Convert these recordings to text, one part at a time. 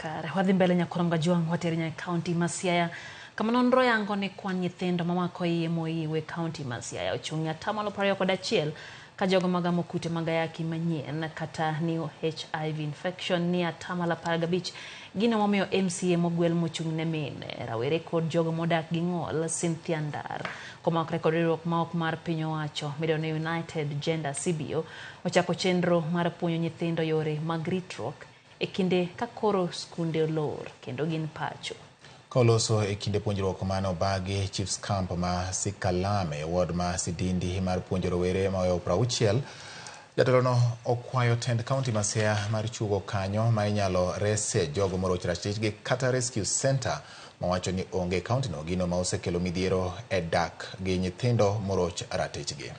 Kare wadhi mbele nyakwar Mgajwang' wateri nyaka e kaunti ma Siaya kama nonro yango ni kwan nyithindo mamako iye mohiu e kaunti ma Siaya ochung' e atamalo 21 ka jogo magamo kute mag ayaki manyien kata new HIV infection ni atamalo 15. Gino momiyo MCA mogwel mochung' ne mine, rawere kod jogo modak gi ng'ol Cynthia Ndar komakre kod riwruok ma ok mar piny owacho midendo ni United Gender CBO ochako chenro mar puonjo nyithindo yore mag ritruok e kinde ka koro skunde olor kendo gin pacho. Ka oloso e kinde puonjruok mane obagi Chiefs Camp ma Sikalame e ward ma Sidindi mar puonjo rowere maohewo 60, jatelono okwayo tend kaunti ma Siaya mar chuogo kanyo ma inyalo rese jogo moroch ratichgi kata rescue center mawacho ni onge e kauntino, gino ma osekelo midhiero e dak gi nyithindo moroch ratichgi.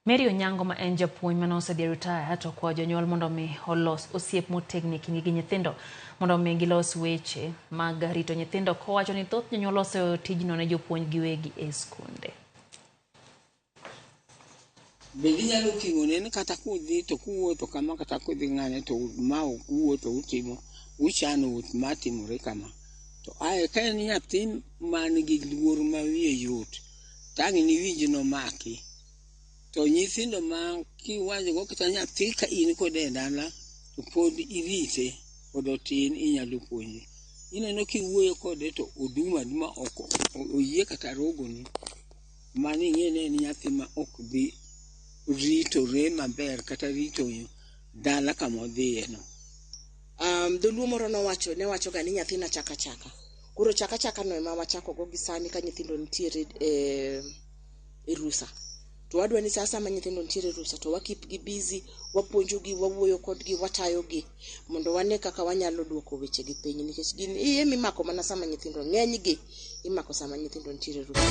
Mary Onyango ma en japuonj mane osedhi retire to okwayo jonyuol mondo mi olos osiep motegno e kindgi gi nyithindo mondo mi gilos weche mag rito nyithindo kowacho ni thoth jonyuol oseweyo tijno ne jopuonj giwegi e skunde. Bende inyalo ting'one ni kata kudhi to kuwuotho kama kata kudhi ng'ane to ma ok uwuotho utimo uchano wuoth matimore kama. To ae ka en nyathi man gi luor ma wiye yot to ang' niwinj nomaki. To nyithindo ma kiwachogo kata nyathi ka in kode e dala to pod irite pod otin inyalo puonje. Ineno kiwuoyo kode to odum aduma ok oyie kata rogoni. Mano ing'e ni en nyathi ma ok dhi ritore maber kata rito dala kama odhiye no. Dholuo moro nowacho ne wacho ga ni nyathina chaka chaka. Koro chaka chaka no ema wachako go gi sani ka nyithindo nitiere e rusa. To wadwa ni sa asaya ma nyithindo nitiere e rusa to wa keep gi busy, wapuonjogi, wawuoyo kodgi, watayogi mondo wane kaka wanyalo duoko weche gi piny nikech gin iye mimako mana sama nyithindo ng'eny gi imako sama nyithindo nitiere e rusa.